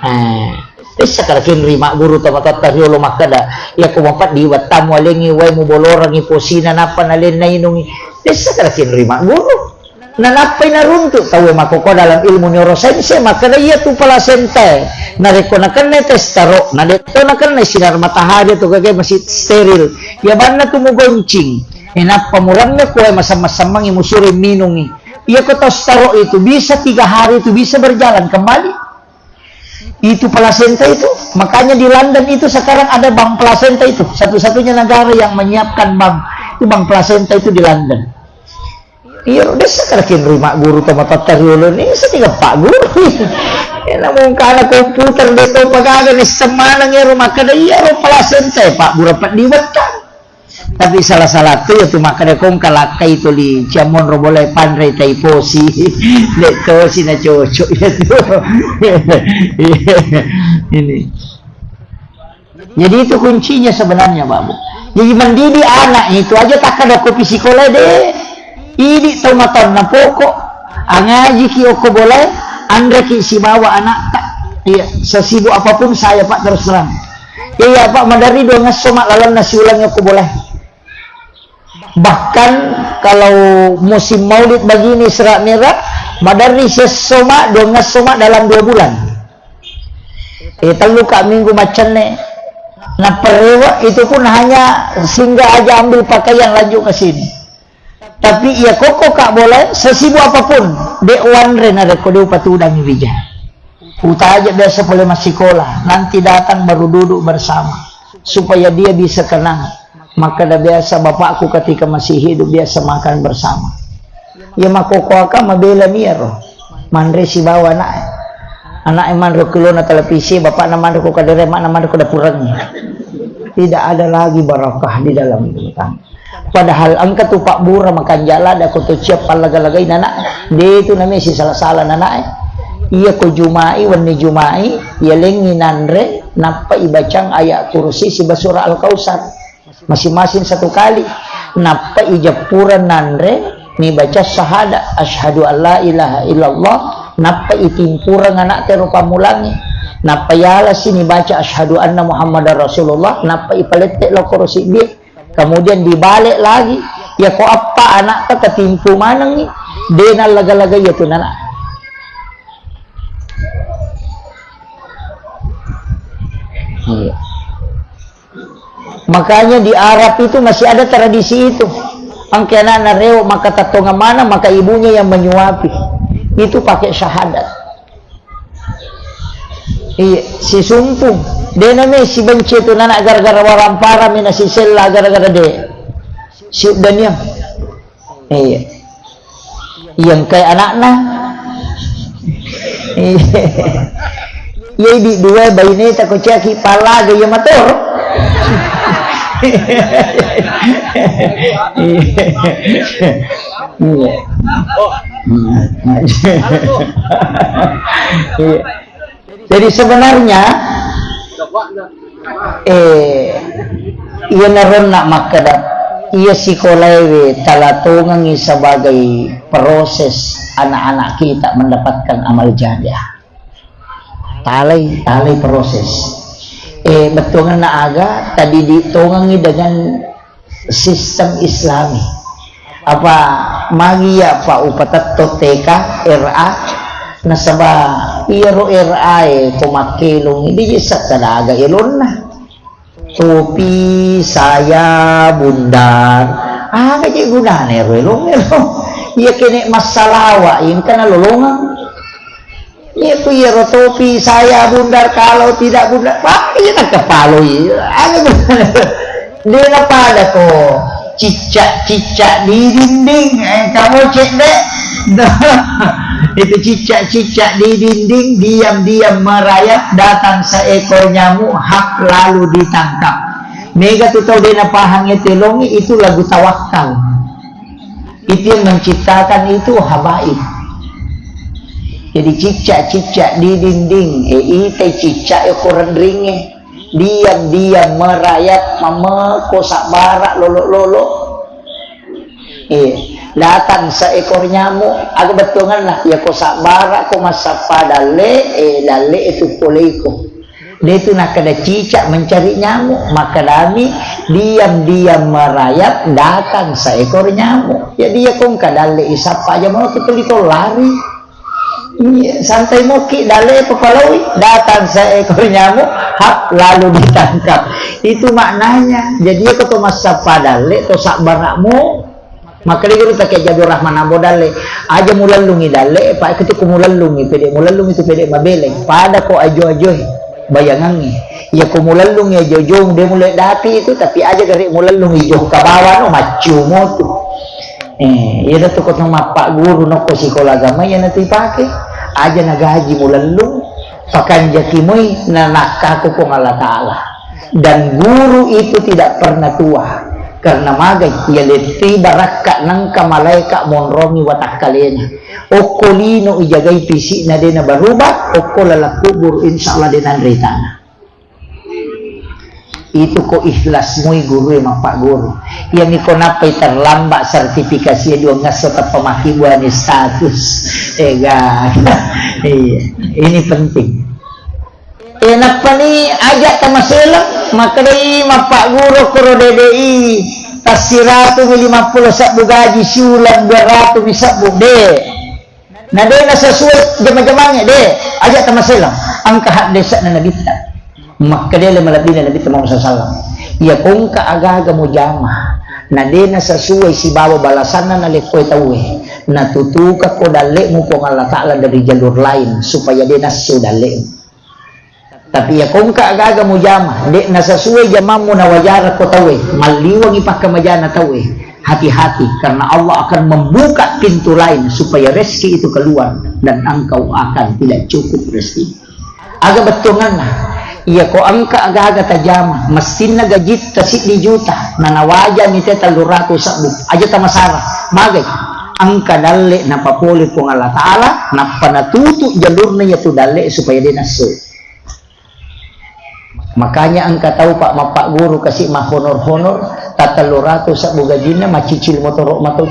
Eh, essa karakin ri magguru tomatoatta riolo makkeda, iya ko mapeddi wettamu alengi wae mubolorangi posina nappa nalenna inungi. Essa karakin ri magguru. Nanappai naruntu tauwe makkoko dalam ilmu neuroscience makkeda iya tu plasentae. Narekko nakenna tes taro, nadetto nakenna sinar matahari atau kage masih steril. Iya banna tu mugoncing. Eh, nappa muremme koe masemmeng-semmengi musure minungi. Iya ko tau staro itu bisa tiga hari itu bisa berjalan kembali. Itu plasenta itu. Makanya di London itu sekarang ada bank plasenta itu. Satu-satunya negara yang menyiapkan bank. Itu bank plasenta itu di London. Iya, udah sekarang ri magguru tomatoatta riolo ni, setiga pak guru. Ya, namun karena komputer dia tahu pagaga ni semanang ya rumah kada iya ro plasenta pak bura peddi wettang. Tapi salah-salah tu ya tu makkeda kong kalakkai tuli ciamonro boleh panre tai posi. Dek tosi na cocok ya tu. Ini. Jadi itu kuncinya sebenarnya, Pak Bu. Jadi mendidik anak itu aja tak ada kopi sekolah deh. Ini tau matanna pokok. Angajiki okko boleh, anreki sibawa anak tak. Iya, sesibuk apapun saya Pak terus terang. Iya, Pak, maderri dua ngesso mak lalenna siulang okko boleh. Bahkan kalau musim maulid begini serak merah, maderri sesso mak dua ngesso mak dalam dua bulan. Eh, tellu kak minggu macenne. Nah, perewa itu pun hanya singgah aja ambil pakaian lanjut ke sini. Tapi iya koko kak boleh sesibuk apapun, dek wanre narekko dek upatudangi wija. Utaja biasa pole massikola, nanti datang baru duduk bersama supaya dia bisa kenang. Makkeda biasa bapakku ketika masih hidup biasa makan bersama. Iya makkokoaka mabela niaro. Manre sibawa anaknya. Anaknya manre kilona televisi, bapakna manre ko kadere, makna manre ko dapurannya. Tidak ada lagi barakah di dalam rumah tangga. Padahal engka tu pabbura makanjala da ko to cia pallaga-lagai nana. De tu namesi salah-salah nana eh. Iya ko jumai, wenni jumai, iya lengi nanre, nappa ibacang ayat kursi siba surah Al-Kausar. Masing-masing satu kali. Nappa ijappura nanre, nibaca sahada, asyhadu an la ilaha illallah, nappa itimpureng anak tero pammulangi. Nappa yalasi nibaca asyhadu anna Muhammadar Rasulullah, nappa ipalette lokoro sibbie. Kemudian dibalik lagi, Iya ko appa anakta tatimpu manengngi, de nallaga-laga iya tu nana. Iya. Makanya di Arab itu masih ada tradisi itu. Angke anakna rewo, maka tattonga mana, maka ibunya yang menyuapi. Itu pakai syahadat. Iya, sisumpung. De name sibenci tu nana gara-gara warampara mina sisella gara-gara de. Siuddaniang. Iya. Iya, engkai anakna. Iya. Iya, di dua baineta ko ciaki palaga iya mator. Iya. Iya. Iya. Jadi sebenarnya, eh, iya naronna makkeda, iya sikolaewe talatongengi sebagai proses anak-anak kita mendapatkan amal jariah. Talai, talai proses. Eh, bettuanna aga tadidik tongengi dengan sistem Islami. Apa magi ya, Pak, upatetto T K, R A, nasaba iyaro R A e ko makkelong, de je sakkadaga elonna. Topi, saya, bundar. Aga je gunana ero elong ero? Iya kene massalawa, engka nalolongeng. Iya ku iyaro topi, saya, bundar, kalau tidak bundar, wah, iya nakapaloi. Anu, de napada ko cicak-cicak di dinding, eh, kamu cek deh. Itu cicak-cicak di dinding, diam-diam merayap, datang seekor nyamuk, hap, lalu ditangkap. Mega tu tau de napahang itu elongi, itu lagu tawakal. Itu yang menciptakan itu habaib. Jadi cicak-cicak di dinding, eh, itai cicak e ko renringe. Diam-diam merayap, mameko sabbara lolo-lolo. Eh, datang seekor nyamuk, aga bettuanna, ya ko sabbara ko massappa dalle, eh, dalle itu poleiko. De tu nakkeda cicak mencari nyamuk, makkedami diam-diam merayap datang seekor nyamuk. Jadi ya kongka dalle isappa aja mau tu tuli to lari. Iya, santai moki dalle papalaui, datang seekor nyamuk, hap, lalu ditangkap. Itu maknanya. Jadi ya ko to massappa dalle to sabbara'mu. Makkedai guru take Jabir Rahman Ambo dalle, aja mulellungi dalle, Pak, ketika mulellungi, pede mulellungi itu pede mabeleng, pada ko ajo-ajoe, bayangangi. Ya ko mulellungi ajo-ajo, de mulai dapi itu, tapi aja gare mulellungi jokka bawano, maccu motu. Eh, iya tu ko to mappa guru nokko sikola agama, iya natu ipake. Aja nagaji mulellung, pakanjaki moi, na nakkaku Puang Allah Ta'ala. Dan guru itu tidak pernah tua. Karena magai, iya lettu barakka nengka malaika monrongi watakkalena. Okko lino ijagai fisikna dena berubah, okko laleng kubur insya Allah dena nritana. Itu ko ikhlas mui guru e mappagguru. Iya miko nappai terlambat sertifikasi dua ngasso tappa makibuani status. Ega. Iya, ini penting. Eh, nappani aja tamaseleng, makkedai mappagguru koro D D I, tassiratu mi lima puluh sebbu gaji siuleng dua ratu mi sebbu, de. Na de nasesuai jama-jamangnge, de. Aja tamaseleng, engka haddese'na nabitta. Makkedai le malebbina Nabitta Muhammad sallallahu alaihi wasallam. Iya kongka agaga mujama, na de nasesuai sibawa balasanna nalekkoe tauwe, natutuka ko dalle'mu Puang Allah Ta'ala dari jalur lain supaya de nassu dalle'mu. Tapi iya kongka agaga mujama, de' nasesuai jamammu nawajara ko tauwe, malliwangi pakkamajana tauwe, hati-hati, karena Allah akan membuka pintu lain supaya rezeki itu keluar dan engkau akan tidak cukup rezeki. Aga bettuanganna, iya ko engka agaga tajama, messinna gajitta siddi juta, nanawajami te telluratu sebbu, aja tamasara, magai, engka dalle napapole Puang Allah Ta'ala, nappa natutu jalurna iyatu dalle supaya de' nassu. Makanya engka tau, Pak, mappagguru kasi mahonor-honor, tatelluratu sebbu gajinna, macicil motoro' mato.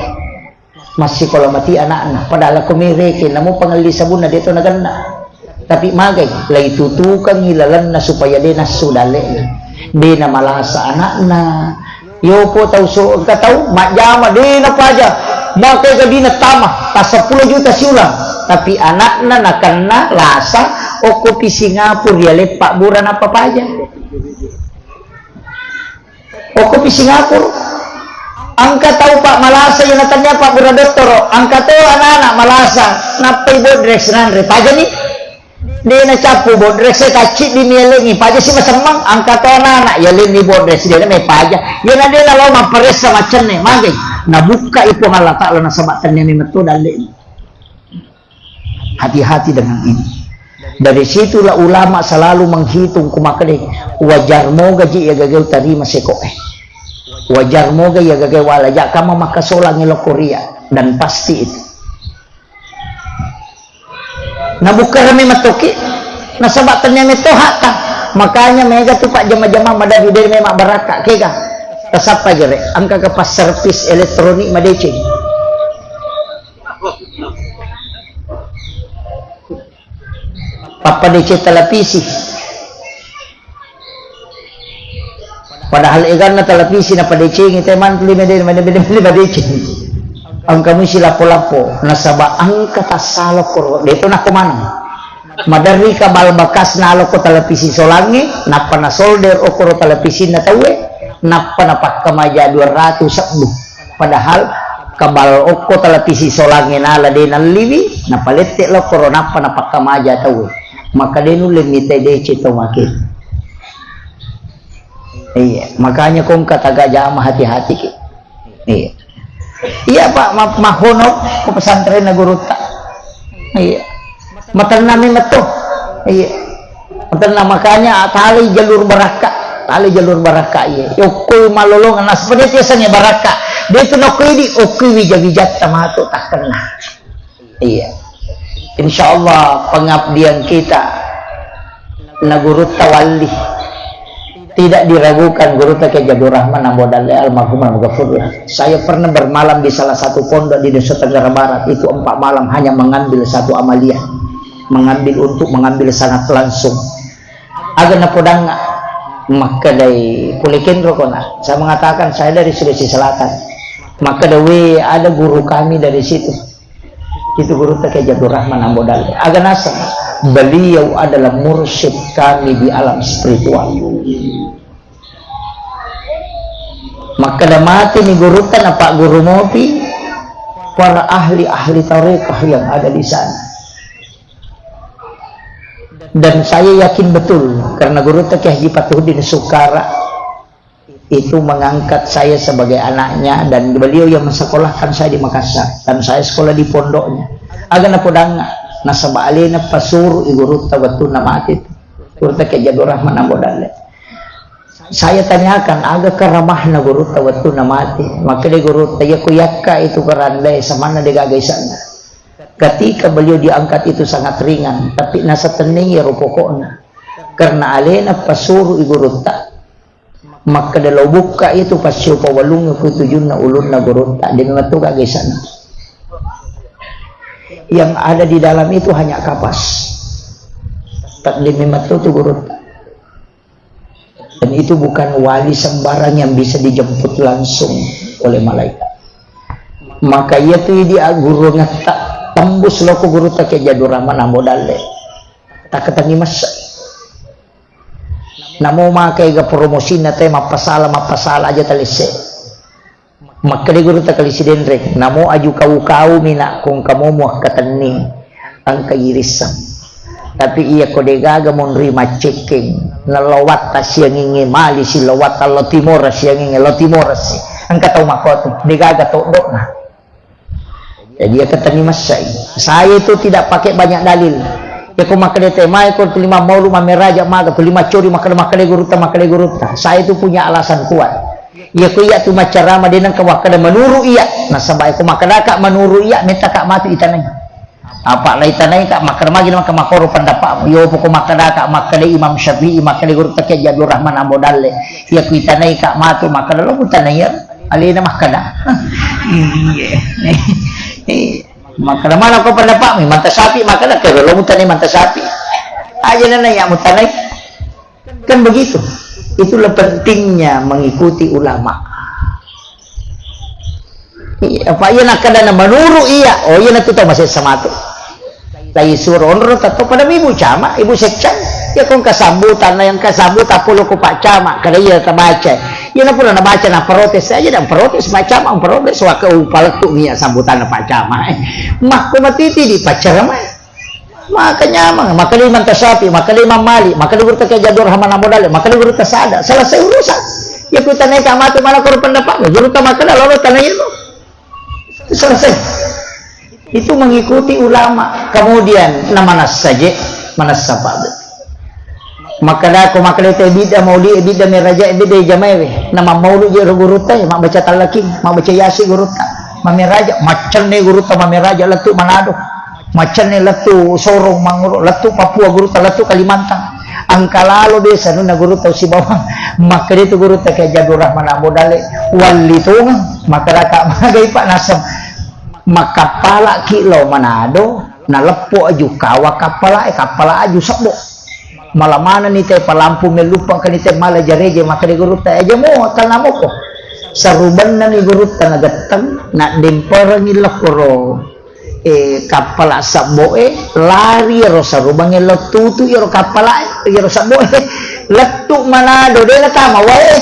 Massikola mati anakna, padahal ko mereke, namo pangelli sabunna de' to nagenna. Tapi magai, laitutukangi lalenna supaya de' nassu dalle'na. De' namalasa anakna, Yopo tau so, engka tau majjama, de napaja, maka gadina tama, ta seppulo juta siulang. Tapi anakna nakenna lasa, okkopi Singapura, ya leppa bura napapaja. Okkopi Singapura. Engka tau, Pak, malasa, iya natannia pabbura dottoro, engka to anak-anak malasa, nappai bodres nanre, pajani. De nacappu bodres e, tacciddi mielengi, paja si masemmang, engka to anak-anak, yalenni bodres, de na mepaja. Iyana de nalao mapparessa maccenne, magai. Nabukkai Puang Allah Ta'ala nasaba tennia memetto dalle. Hati-hati dengan ini. Dari situlah ulama selalu menghitung, kumakkeda, wajar moga ji iya gagau tarima seko e. Wajar moga iya gagau wala, ja kama makkasolangi lo Korea, dan pasti itu. Nabukkarami mettoki, nasaba tennia metto hakta. Makanya mega tu, Pak, jama-jama madari dari memang barakka, kega. Tasappa gere, engka ke pas servis elektronik madeceng. Pappadeceng televisi. Padahal eganna televisi napadecengi, te mantu lima de-, mane-, mane-, mane-, madeceng. Engka musi lappo-lappo, nasaba engka tassalo koro, de to nakko maneng. Maderri kabal bekas nalo ko televisi solangnge, nappa nasolder okoro televisinna tauwe, nappa napakkamaja dua ratus sebbu. Padahal kabal okko televisi solangnge nala de nalliwi, napalette lokoro nappa napakkamaja tauwe. Maka de nulle mitai deceng tau make. Iya, makanya kongka taga jama hati-hati ki. Iya. Iya, Pak, ma-, mahono ko pesantrenna gurutta. Iya. Matenna mi metto. Iya. Matenna, makanya talai jalur barakka. Talai jalur barakka, iya. Yokkoi malolongan, nasaba de tiasangnge barakka. De tu nokko idi, okkoi wija-wijatta matu takkenna. Iya. Insya Allah pengabdian kita na gurutta Walli tidak diragukan, gurutta Kiai Abdul Rahman Ambo Dalle almarhum, almaghfurlah. Saya pernah bermalam di salah satu pondok di Nusa Tenggara Barat, itu empat malam hanya mengambil satu amaliah, mengambil untuk mengambil sanad langsung. Aga napodangnga, makkedai, pole kenro kona. Saya mengatakan saya dari Sulawesi Selatan. Makkeda, "We, ada guru kami dari situ." Itu gurutta Kiai Abdul Rahman Ambo Dalle. Aga naseng, beliau adalah mursyid kami di alam spiritual. Makkeda, mate ni gurutta, napagguru mopi para ahli-ahli tarekat yang ada di sana. Dan saya yakin betul, karena gurutta Kiai Haji Fatuhuddin Sukara itu mengangkat saya sebagai anaknya, dan beliau yang mensekolahkan saya di Makassar, dan saya sekolah di pondoknya. Aga napodangnga, nasaba alena pasuru i gurutta wettunna mate, gurutta Kiai Abdul Rahman Ambo Dalle. Saya tanyakan, aga karamahna gurutta wettunna mate? Makkeda gurutta, iya ko yakka itu karandai, samanna de gaga isanna. Ketika beliau diangkat itu sangat ringan, tapi nasatenneng iyaro pokokna. Karena alena pasuru i gurutta. Makkeda, lo bukka itu, passio pawalungngi ku tujunna ulunna gurutta, demi metto gaga isanna. Yang ada di dalam itu hanya kapas. Tak demi metto tu gurutta. Dan itu bukan wali sembarang yang bisa dijemput langsung oleh malaikat. Maka iya tu idi aggurungetta tembus loko gurutta Kiai Abdul Rahman Ambo Dalle. Takkatenni messa. Namo maka ega promosinna te mappasala, mappasala aja talesse. Makkeda gurutta Kali Sidenreng, namo aju kau-kau mi nak, kongka mo muakkatenni, engka irisseng. Tapi iya ko degaga monri maccekkeng, nallo watta siangingnge mali si lo watta lo timora siangingnge lo timora si. Engka tau makkotu, degaga toddo'na. Jadi iya ketenni massai. Saya itu tidak pakai banyak dalil. Ya ko makkeda te mai ko tuli mammaulu mammeraja maga tuli maccori makkeda makkeda gurutta makkeda gurutta. Saya itu punya alasan kuat. Iya ko iya tu maccarama de nengka makkeda menurut iya. Nasaba ko makkedaka menurut iya, mettaka matu itanai. Apa lai tanai ka makkeda magi maka makoro pendapatmu. Yo poko makkedaka makkeda Imam Syafi'i, makkeda gurutta Kiai Abdul Rahman Ambo Dalle. Iya ku itanai ka matu makkeda lo mutanai ya. Alena makkeda. Iya. Makkeda mana ko pendapatmu? Manta sapi makkeda ke lo mutanai manta sapi. Aja nana ya mutanai. Kan begitu. Itulah pentingnya mengikuti ulama. Iya, apa iya nakkeda na menurut iya, oh iya natu tau masessa matu. Lai suro onro tetto pada ibu cama, ibu seccang. Ya kong kasambutan, yang kasambutan polo ko Pak Cama, kada iya tabaca. Iya na pura nabaca na protes aja dan protes Pak Cama, protes waka upalettu mia sambutan Pak Cama. Makko matiti di pacarama. Maka nyamang, maka di manta sapi, maka di mamali, maka di gurutta ke jadwal hamana modal, maka di gurutta sada. Selesai urusan. Ya ku tanai kamatu mana koro pendapat, gurutta maka dah lolo tanai itu. Selesai. Itu mengikuti ulama. Kemudian, na manassa je, manassa Pak. Makkadako, makkada te bidda mauli, bidda meraja, bidda jamaewe. Na mammaulu je ro gurutta, ya, mabbaca tallaking, mabbaca yasi gurutta. Mameraja, maccenne gurutta, mameraja lettu Manado. Maccenne lettu Sorong, manguru, lettu Papua gurutta, lettu Kalimantan. Engka lalo desa nunna gurutta usibawang. Makkada itu gurutta ke Jadul Rahman Abu Dale, walli tongeng. Makkaraka magai Pak Nasem, makkappalaki lao Manado, naleppo aju kawa kappala e, kappala aju sebbo. Mala manenni te palampu melluppang kani te mala jareje makkada gurutta, aja mo tanamoko. Sarubennani gurutta nagetteng, naddemperengi lekkoro. Eh, kappala sabbo'e lari ero sarubangnge lettutu ero kappala'e, ero sabbo'e lettu Manado, de natama wae.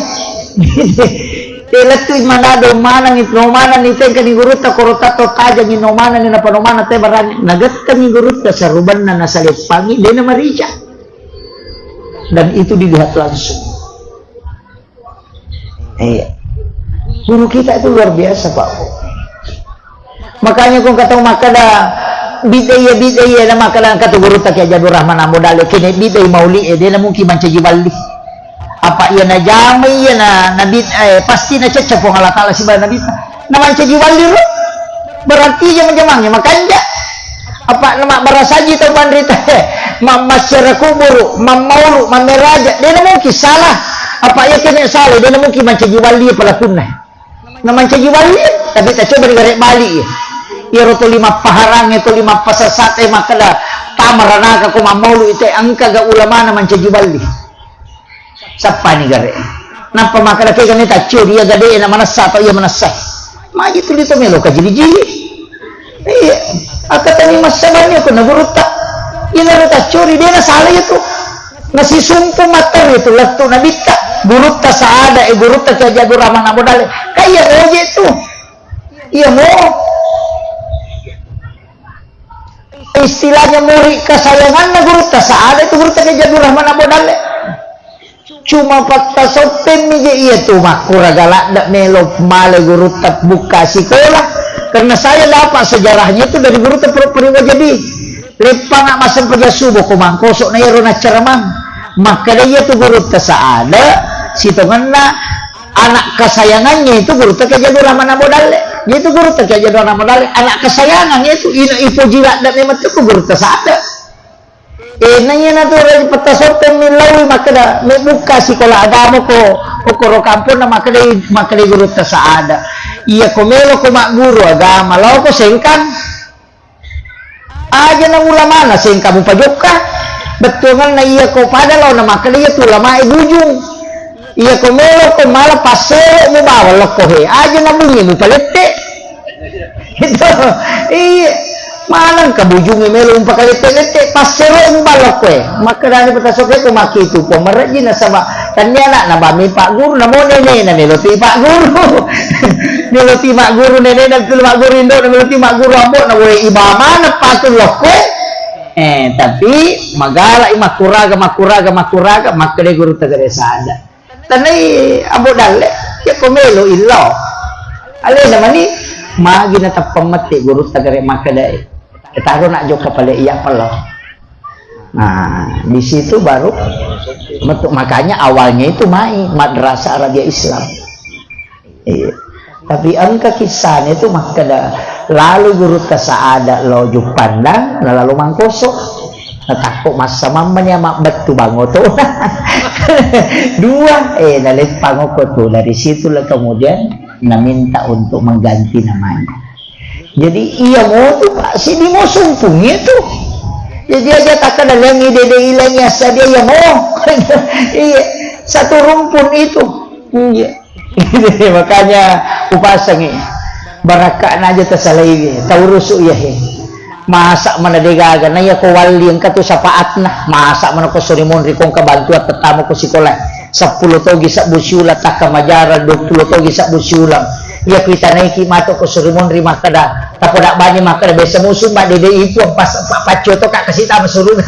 Eh, lettu Manado maneng, no maneng ni tengkani gurutta koro tatto tajangi no maneng ni napa no maneng te barang nagettengi gurutta sarubanna nasaleppangi de namarica. Dan itu dilihat langsung. Iya. Guru kita itu luar biasa, Pak. Makanya kong katau makkada bidda iya, bidda iya, na makkada engka tu gurutta Kiai Jadul Rahman Ambo Dale, kene bidda iya mauli e, de na mungkin mancaji walli. Apa iya najama iya na, na bid-, eh, pasti nacecce Puang Allah Taala sibawa Nabitta. Na mancaji walli ro. Berarti iya majamangnge makanja. Apa na mabbarasaji tau panrita, mammassere kuburu, mammaulu, mammeraja, de na mungkin salah. Apa iya kene salah, de na mungkin mancaji walli pelakunna. Na mancaji walli, tapi ta coba digare bali. Iyaro toli mappaharangnge, toli mappasasate makkeda tama ranaka ko mammaulu ite, engka ga ulamana mancaji walli. Sappani gare. Nappa makkeda kegani taccio dia gade na manessa atau iya manessa. Maji tuli to melo kajili-jili. Iya, akkatani massabani ko na gurutta. Ina ro taccori de na salah itu. Nasisumpu materi itu lettu Nabitta, gurutta Saada, eh, gurutta Kiai Jadul Rahman Ambo Dale. Kaya oje tu. Iya mo. Istilahnya murid kesayanganna gurutta Saada itu gurutta Kiai Jadul Rahman Ambo Dale. Cuma pattasoppemmi je iya tu makkuraga ladde melo male gurutta bukka sikola. Karena saya dapat sejarahnya itu dari gurutta Pro-, Purwojadi. Leppanga massempajang subuh ko Mangkoso na ero naccaramang. Makkeda iya tu gurutta Saada sitongenna anak kesayangannya itu gurutta Kiai Jadul Rahman Ambo Dale. Itu gurutta Kiai Jadul Rahman Ambo Dale, anak kesayangan itu ina ipoji ladde memang tu gurutta Saada. Eh, naiya natu rai petta sotteng mi lawi makkeda, mebbuka sikola agama ko, ko koro kamponna makkeda, makkeda gurutta Saada. Iya ko melo ko magguru agama, lao ko Sengkang. Aja na ulamana Sengkang mupajokka. Bettuanganna iya ko pada lao na makkeda iya tu ulamae bujung. Iya ko melo ko mala passero mu bawang lokko he. Aja na bungi mupalette. Itu, iya. Maneng ka bujungnge melo umpakalette-lette, passeromu ballokkoe. Makkedani petasoke ko makkitu, ko marejji nasaba tannia anakna bami pagguru, namo nenena melo ti pagguru. Melo ti magguru nenena, tu magguru indona, melo ti magguru ambona, woi iba maneng patu lokkoe. Eh, tapi magala i makkuraga, makkuraga, makkuraga, makkeda guru tegere sada. Tanai Ambo Dalle, iya ko melo illau. Alena mani, magi na tappa mette gurutta gare makkedae. Taro na jokka pale iya pellau. Nah, di situ baru metu. Makanya awalnya itu mai Madrasah Arabia Islam. Iya. Tapi engka kissana itu makkeda, lalu gurutta Saada lao Juppandang, na lalu Mangkoso. Natakko massamammani mabbettu bang oto. Dua, eh, naleppang okko tu. Dari situlah kemudian naminta untuk mengganti namanya. Jadi iya mo tu, Pak, sidi mo sumpung itu. Jadi aja takkeda lengi dede ilengi asa dia iya mo. Iya, satu rumpun itu. Iya. Makanya upasangi. Barakka'na aja tasalaiwi, taurusu iya he. Masa mana degaga, na iya ko walli engka tu syafaatna. Masa mana ko sori monri ko engka bantuan tettama ko sikola. Seppulo togi sabbu siulang takka majarang, dua puluh togi sabbu siulang. Iya kuitanaiki mato ko sori monri makkeda, tapoda bani makkeda biasa musim mak dede itu pas pa-, paccoto ka kasi tama suruga.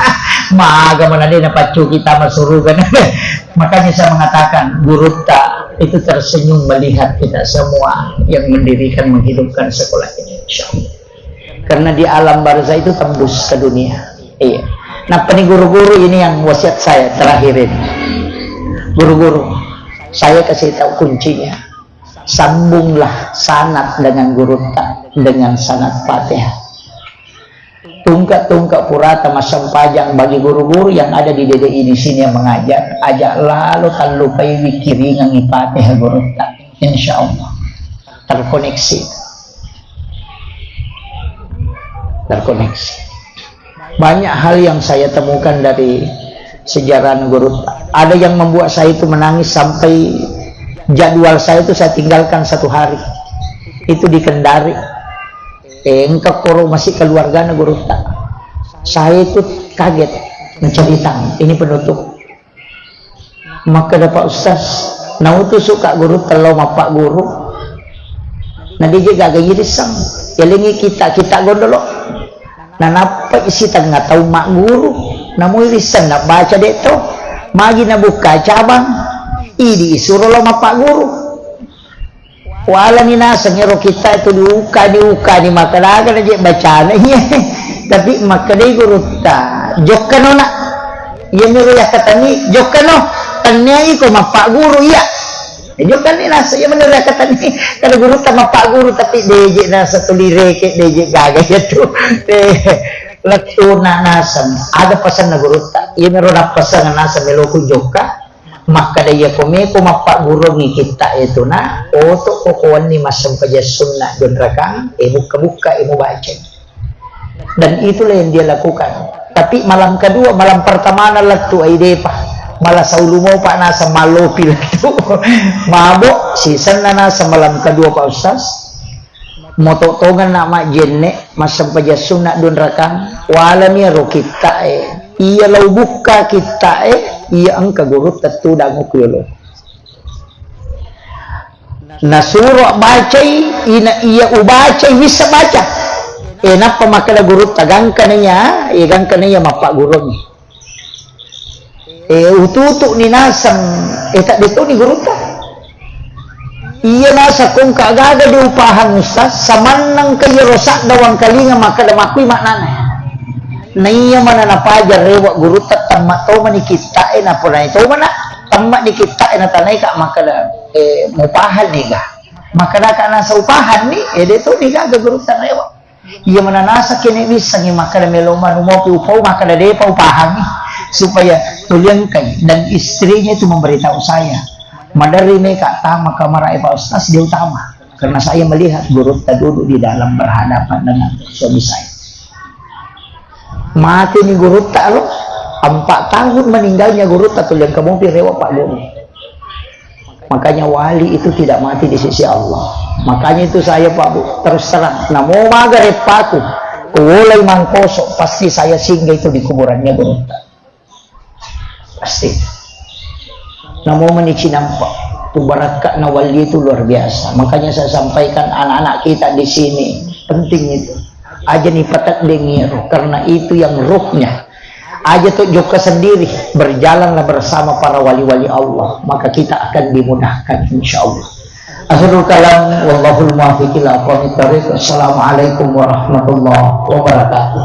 Maga mana de na paccoki tama suruga. Makanya saya mengatakan gurutta itu tersenyum melihat kita semua yang mendirikan, menghidupkan sekolah ini, insya Allah. Karena di alam barzah itu tembus ke dunia. Iya. Nah, ini guru-guru ini yang wasiat saya terakhir ini. Guru-guru, saya kasih tahu kuncinya. Sambunglah sanad dengan gurutta dengan sanad Fatihah. Tungka-tungka purata massempajang bagi guru-guru yang ada di D D I di sini yang mengajar, aja lalo tallupai wikiringang Fatihah gurutta. Insya Allah terkoneksi. Terkoneksi. Banyak hal yang saya temukan dari sejarah gurutta. Ada yang membuat saya itu menangis sampai jadwal saya itu saya tinggalkan satu hari. Itu di Kendari. Eh, engka koro masih keluargana gurutta. Saya itu kaget menceritakan. Ini penutup. Makkeda Pak Ustaz, nautusu ka gurutta lao mappagguru. Na de je gaga irisseng. Yalengi kita, kita gondolo. Nanappa sitengnga taung magguru. Namui risseng nabbaca de to. Magi nabukka cabang. Idi isuro lao mappagguru. Walani naseng ero kitta itu diukani, ukani, makkeda aga na je bacana, iya. Tapi makkedai gurutta, jokkano nak. Iya miro yakkatenni, jokkano. Tennia iko mappagguru, iya. Eh, jokkani naseng, iya miro yakkatenni. Kada gurutta mappagguru, tapi de je naseng tuli reke, de je gaga iya tu. Eh, lettu na naseng, aga pesanna gurutta. Iya miro nappesang naseng meloku jokka. Makkeda, iya ko meko mappaggurungngi kitta e tu na, oto ko wenni massempajang sunna dua rakang, e bukka-bukka, e mubacai. Dan itulah yang dia lakukan. Tapi malam kedua, malam pertama na lettu ai depa. Malah saulu mopa naseng mallopi lettu. Mabo, sisenna naseng malam kedua Pak Ustaz. Moto tongeng na majjenne, massempajang sunna dua rakang, walani ero kitta e. Iya lao bukka kitta e, iya engka gurutta tudang ku yolo. Nasuro bacai, ina iya ubacai, wissa baca. E, nappa makkeda gurutta, gangka na iya, e, gangka na iya mappaggurungngi. Eh, ututu ni naseng, eh, tak detoni gurutta. Iya naseng kongka gaga diupahang Ustaz, samannang ke iyaro sadda wangkalinga makkeda makkui maknana. Na iya mana napaja rewa gurutta, temma tomani kitta e, napolai tomana, temma ni kitta e, natanai ka makkeda, eh, mupahang ni ga. Makkeda ka nasa upahang ni, eh, detoni gaga gurutta rewa. Iya mana naseng kene wissengngi makkeda melo manu mopi upau, makkeda depa upahangi, supaya tuli engkai. Dan istrinya itu memberitahu saya, maderri meka tama kamar e Pak Ustaz, dia utama karena saya melihat gurutta duduk di dalam berhadapan dengan suami saya. Mati ni gurutta lo, empat tahun meninggalnya gurutta, tuli engka mopi rewa Pak Guru. Makanya wali itu tidak mati di sisi Allah. Makanya itu saya, Pak Bu, terus terang, namo maga reppaku, kuwolai mangkoso, pasti saya singgah itu di kuburannya gurutta. Pasti. Namo mani cinampa, tu barakka'na wali itu luar biasa. Makanya saya sampaikan anak-anak kita di sini, penting itu. Aja ni pateddeng iyaro, karena itu yang ruhnya. Aja tu jokka sendiri, berjalanlah bersama para wali-wali Allah, maka kita akan dimudahkan, insya Allah. Akhirul kalam, wallahul muwaffiq ila aqwamit thariq. Assalamualaikum warahmatullahi wabarakatuh.